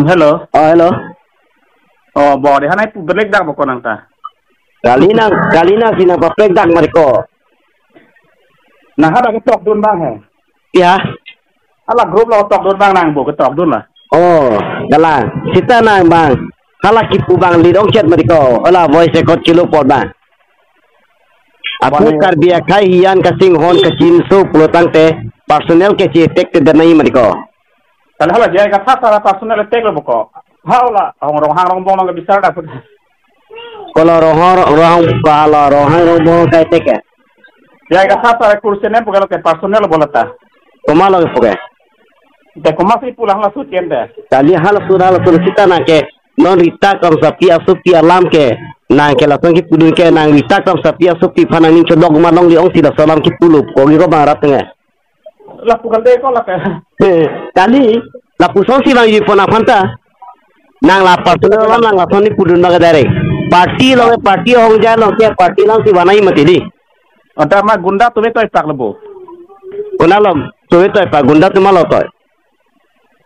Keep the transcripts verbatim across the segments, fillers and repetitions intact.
Hello. Oh, hello. Oh, bo de hanai pu belek dak bo ko nang ta. Kali nang, kali nangsi nangpaplek dak mari ko. Nang hadak ketok dun bang he. Ya. Hala group lo ketok dun bang nang bo ketok dun la. Oh, kalang. Sita nang bang. Hala kipu bang lidong chat mari ko. Hala voice record kilo pot bang. Apu Karbi akhai hiyan kasinghon kachinso pulo tangte personal ke chetek te danai mari ko. Kali hala J I Kathar sar personal attack lo bo ko. Hala Ronghang Rongbong nang bisar da put. Kolo Ronghang Ronghang kala Ronghang Rongbong kai tek ke. J I Kathar sar kursi nem pukalo ke personal bola ta. Komat lo puke. Te komatsi pulang la sut yen de. Kali hala sut hala sut sita nang ke non Rita Kramsapi asopi alam ke nang ke lason kipudun ke nang Rita Kramsapi asopi aphan nangning chodok ma longle ongsi laso alam kipu lo ko giro bang rat nge. Lapu kalde ko la ke. He, kali, lapuson si vangji pon aphan ta. Nang la personal alam nang lason ni pudun bang direct. Party lo ke party ahongjai lo ke party alam si vanai mati di. Anta ma gunda tumi toipak lo bo. Gunda lo, tumi toipak gunda tuma lo toi.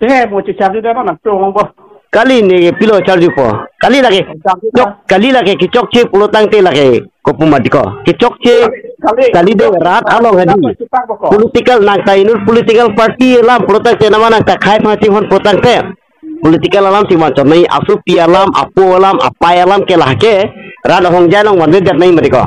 Te mo che charge da na to hong bo. Kali ne pilo charge po. Kali lake. Charge chok, ta. Kali lake kechokche pulo tangte lake. Kopu mati ko. Kechokche. Kali. Kali de rat along hadi. Political nang ta inut political party alam pulo tangte nama nang ta khei phansi hon pulo tangte. Political alam si vangchot nai asopi alam, apo alam, apai alam ke lahai ke. Rat ahongjai along vanve det nai mati ko.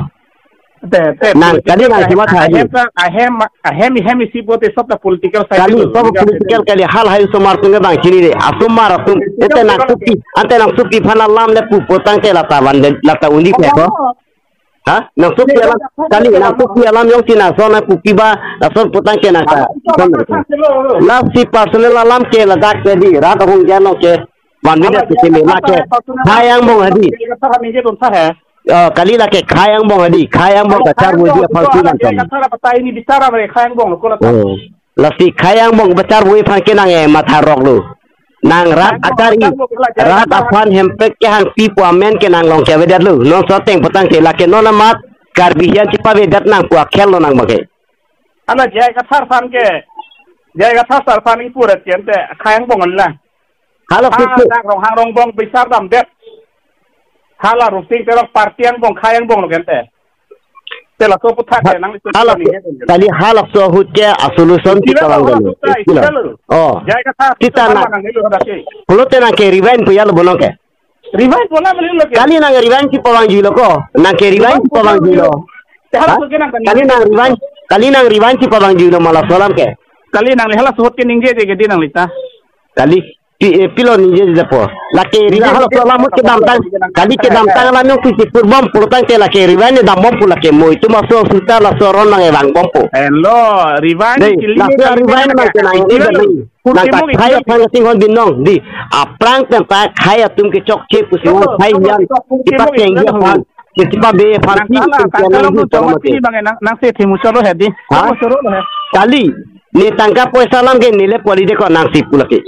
Te, te, nang, political kali nang ta sima thai. Ahem ta, ahem, ahem, ahem isi bote sob ta political side. Kali, sob political kali hal hai osomar atum ke bang chini de. Asomar atum. Ante nangsopi, ante nangsopi aphan alam le pu pulo tangte lata van de, lata undi ke ko. Ha? Nangsopi alam, kali nangsopi alam jongsi nangson nangpupi ba, lason pulo tangte nang ta. Lasi personal alam ke ladak ke di, rat ahongjai along ke. Vanve det si me lake. Khei angbong hadi. Oh, kali lake khei angbong hadi. Khei angbong kachar voji aphan si nang. Kali ini bicara mereka khei angbong lo ko la. Oh. Lasi khei angbong kachar voji aphan ke nang e matha rok lo. Nang rat achari. Rat aphan hempek kehangpi pu amen ke nang long ke avedet lo. Non so ateng pulo tangte lake non amat Karbi hiyan chipavedet nang pu akhel lo nang bang ke. Hala J I Kathar aphan ke. J I Kathar sar aphan ipu rat yen te khei angbong la. Hala ha, sisi. Dak Ronghang Rongbong bisar damdet. Hala Rupsing Teron party angbong khei angbong lo gente. Te laso aputhak ke nang hala ni sisi. Kali halaso ahut ke a-solution kita hala lang halaso dulu. Sita, sita lo. Oh. J I Kathar sita na. Nang nilo hala ke. Pulote nang ke resign puya lo bonong ke. Resign pona meli lo ke. Kali nang resign si pavangji lo ko. Nang ke resign si pavangji lo. Te halaso ke nang. Kali nang resign, kali nang resign si pavangji lo ma laso alam ke. Kali nang le halaso ahut ke ningje je ke di nang lita. Kali. Pi, eh, pilo ningje japo. Lake resign halaso alam ahut kedamtang. Kali kedamtang alam jongsi chipur bom pulo tangte lake resign ne dam bom pu lake mo itum aso suta laso aron nang evang bom pu. Hello, resign. Dei, chili laso resign nang ke nang ini dei. Nang ta khei aphan kasinghon binong di. Aphrang tempa khei atum kechokche pusi khei hiyan. Ipat kengji aphan. Ketipa be aphan nang si kala, kala nang tu chong mati bang nang, nang se thimu cholo he di. Ha? Cholo he. Kali. Ne tangka poisa alam ke nele puali de ko nangsi pu lake.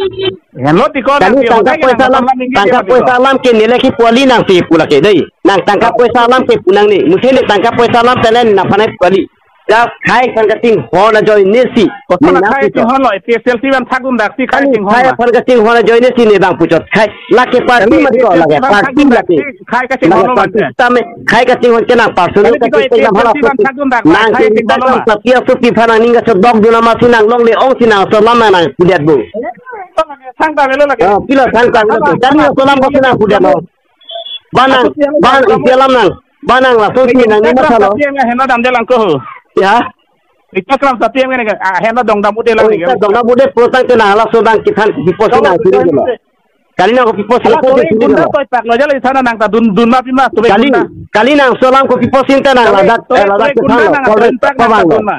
Hello, ti ko kali nangsi tangka poisa alam, tangka poisa alam ke nele kipuali nangsi pu lake dei. Nang tangka poisa alam ke pu nangne. Musi ne tangka poisa alam telen nangphan puali. Just khei aphan kasinghon ajoine si. Ko ne nang khei pu chot. Singhon lo, A P H L C van thak dun dak si khei kali singhon khei ma. Aphan kasinghon ajoine si ne bang pu chot. Khei lake party hello, mati ko A P H L C lake van thak party dun dak lake. Si khei kasinghon lake lo party man. Sitame khei kasinghon ke nang personal kali kasinghon A P H L C hala van thak dun dak nang khei ke singhon lo ma. Tapi asopi aphan nangning kachodok dun amatsi nang longle ongsi nangso alam nang pudet bu. Sang ta melo lake. Ah, pilo sang ta melo. Kami aso alam kosi nang pudet lo. Ba nang, ba nang isi alam nang. Ba nang laso si nangning matha lo. Heno damde lang ko. Ya. Rita Kramsapi yang ini kan, ah, heno dong dam ude lang. Oh, ni kan. Dong dam ude pulo tangte nang laso dang kithan kipo si nang sini lo. Kali nang kopi post lo, hala kopi toi sini gunda lo. Toi pak lo jala di sana nang ta dun, dun ma pi ma tu kali, gunda. Kali nangso alam kopi post ta nang kali ladak, toi, eh, ladak toi ke gunda thang lo. Nang kol toi pak pabang nang lo. Dun ma.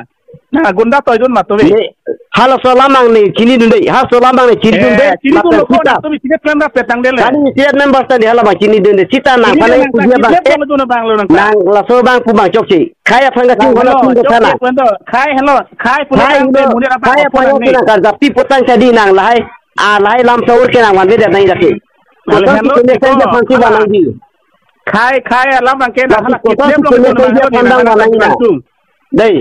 Nang gunda toi dun ma tu. Ne, halaso alam nang ne chinidun dei, halaso alam nang ne chinidun dei. Eh, chinidun lo ko kita. Nang tu mi chinit kan dah petang dele. Kali chinit member tadi hala bang chinidun dei. Sita nang chinidun panai nang puji ta bang. Chinit eh, lo dun bang lo nang ta. Nang laso bang pu bang chokche. Khei aphan kasinghon atum ke sana. Khei hello, khei pulo khei tangte hello, munir apa khei apa aphan yang nang ne. Nang karja pi pulo tangte di nang lahai. Ah, lahai lam saur ke nang vanve det nang lake. Kali pulo hello, tangte tiko, aphan si hala. Vanang di. Khei, khei alam bang ke nang hala pulo kidnap tangte lo pulo nang tangte hello di nang hala vanang di. Langsung. Dei.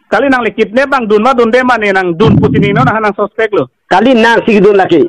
Kali nang le kidnap bang dun ma dunde ma ne nang dun pusi ne non nang suspect lo. Kali nangsi dun lake.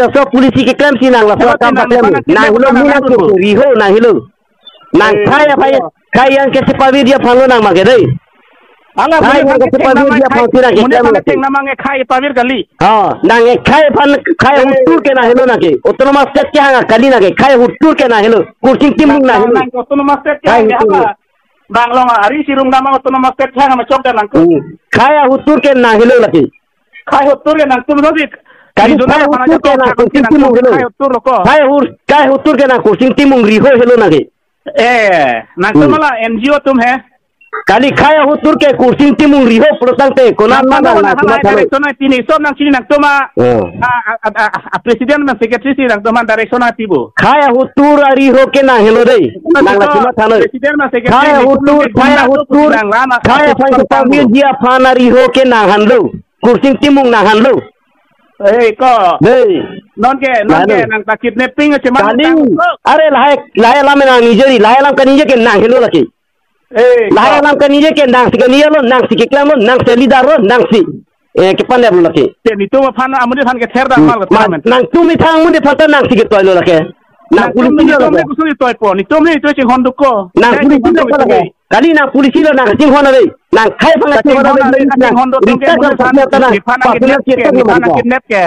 laso policy keklem si nang laso akam paklem. Nang helo mi nang ke riho nang helo. Nang khei aphan, khei yang kachepavir dia aphan lo nang make dei. Ala khei yang kachepavir dia aphan si nang keklem lo. Theng namang khei pavir kali. Ha, nang khei aphan khei hutur ke nang helo nang ke. Autonomous state kehang kali nang ke. Khei hutur ke nang helo. Kursing Timung nang helo. Nang autonomous state kehang apa? Bang long ari sirung nama autonomous state kehang ma chok dan nang ko. Khei hutur ke nang helo lagi. Khei hutur ke nangtum lo dik. Kali khei hutur ke nang Kursing Timung helo. Khei hutur lo ko. Khei hur, khei hutur ke nang Kursing Timung riho helo nang ke. Eh, nangtum mala N G O atum he. Kali khei hutur ke Kursing Timung riho pulo tangte konat mana nang cuma thalo. Direction ai pini som nang chini nangtum a. Oh. A, a, a, a, a, president ma secretary si nangtum a direction ai pibo. Khei hutur ariho ke nang helo dei. Nang la cuma thalo. President ma secretary khei hutur, khei hutur. Khei aphan kachepavir dia aphan ariho ke nang henlo. Kursing Timung nang henlo. Eh, ko. Dei. Non ke, non ke, nang ta kidnapping cuma. Kali. Are lahai, lahai alam nang nijeri, lahai alam kanije ke nang helo lagi. Eh, lahai alam kanije ke nang si kanije lo, nang si keklem lo, nang si leader lo, nang si, eh, kepanep lo lagi. Te netum aphan, amonit aphan kether dan mal. Nangtum methang amonit aphan ta nang si ketoi lo lagi. Nang policy lo lagi. Netum ne kusuri toipo, netum ne itu chinghon dukko. Nang policy lo lagi. Kali nang policy lo nang chinghon ave. Nang khei aphan chinghon ave. Nang rita nang aphan, personal chinghon ave, chetok lo nang mati ko. Kidnap ke.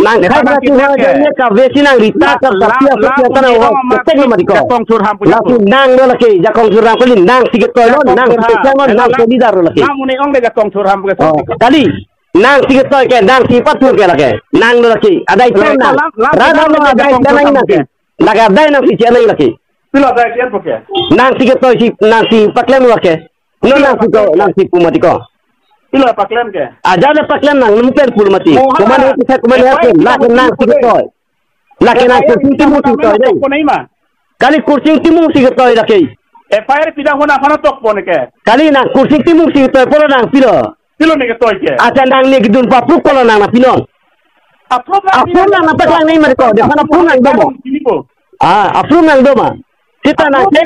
Nang khei aphan chinghon ave, ne kave si nang rita ka la, la, la, la, chetok lo mati ko. Jakong Thurham punya. Laso nang lo lagi, Jakong Thurham kali nang si ketoi lo, nang si ketoi lo, nang si leader lo lagi. Nang muni ong de Jakong Thurham ke. Oh, kali nang si ketoi ke, nang si patur ke lagi. Nang lo lagi, adai chen nang. Rada lo adai chen nang lagi. Lagi adai nang si chen nang lagi. Pilo adai chen po ke. Nang si ketoi si, nang si paklem lo ke. No nang si ko, nang si pu mati ko. Pilo paklem ke. Aja le paklem nang, nang pen pu mati. Komat ne kisa komat ne ke, lake nang si ketoi. Lake nang Kursing Timung si ketoi dei. Kali Kursing Timung si ketoi lake. F I R pidang hona aphan tokpo ne ke. Kali nang Kursing Timung si ketoi pulo nang pilo. Pilo ne ketoi ke. Acha nang ne kedun pa proof pulo nang na pinon. Approve nang, approve nang nang paklang ne mati ko, de aphan approve nang do ma. Ah, approve nang do ma. Seta nang ke,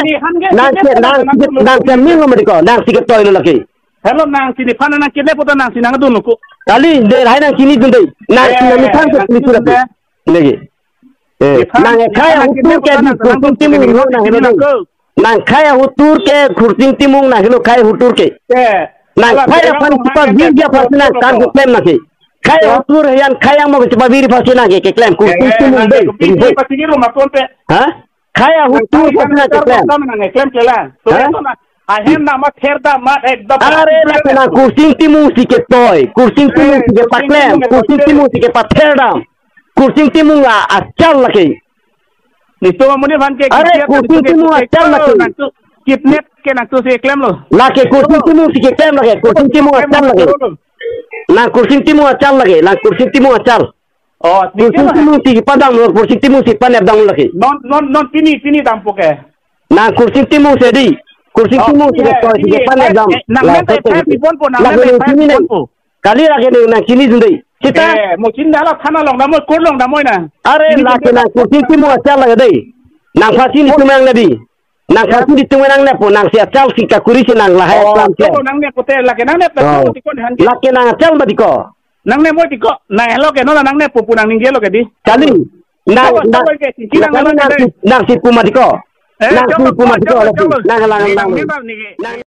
nang ke, nang, nang ke min lo mati ko, nang si ketoi lo lagi. Hello, nang si nephan nang kidnap pu ta nang si nangdun lo ko. Kali, de lahai nang chinidun dei. Nang si nang methang ke policy lo ke. Lagi. Eh, nang khei hutur ke di Kursing Timung riho nang helo dei. Nang khei hutur ke Kursing Timung nang helo khei hutur ke. Nang khei aphan chepavir dia aphan nang kan keklem nang ke. Khei hutur he-an khei yang mo chepavir aphan nang ke keklem Kursing Timung dei. Pasigi rumah konte. Ha? Khei hutur aphan nang keklem. Nang keklem kelang. Ha? Ahem nama ther dam mat ekdom. Are lake nang Kursing Timung si ketoi, Kursing Timung si kepaklem, Kursing Timung si kepather dam, Kursing Timung a, achal lake. Netum amonit aphan ke. Are Kursing Timung achal lake. Nangtum kidnap ke nangtum si klem lo. Lake Kursing Timung si keklem lake, Kursing Timung achal lake. Nang Kursing Timung achal lake, nang Kursing Timung achal. Oh, Kursing Timung si padam lo, Kursing Timung si panep dam lake. Non, non, non pini, pini dampo ke. Nang Kursing Timung si dei. Kursing Timung si ketoi si panep dam. Nang nang tai pipon po, nang nang tai pipon po. Kali lake nang chinidun dei. Seta. Eh, mo chin dala thana long dam, court long dam na. Are lake nang Kursing Timung achal lake dei. Nang phasi netum nang ne dei. Nang phasi netum nang ne po, nang si achal si kakuri si nang lahai aklam si. Nang ne po te lake nang ne po te ko han ke. Lake nang achal mati ko. Nang ne mo ti ko, nang elo ke no la nang ne pupu nang ningje lo ke dei. Kali, nang, nang, nang si, nang si pu mati ko. Eh, lang chalo, si puma chalo, chalo, chalo. Lang, lang, neli lang, lang. Neli lang, neli. Lang.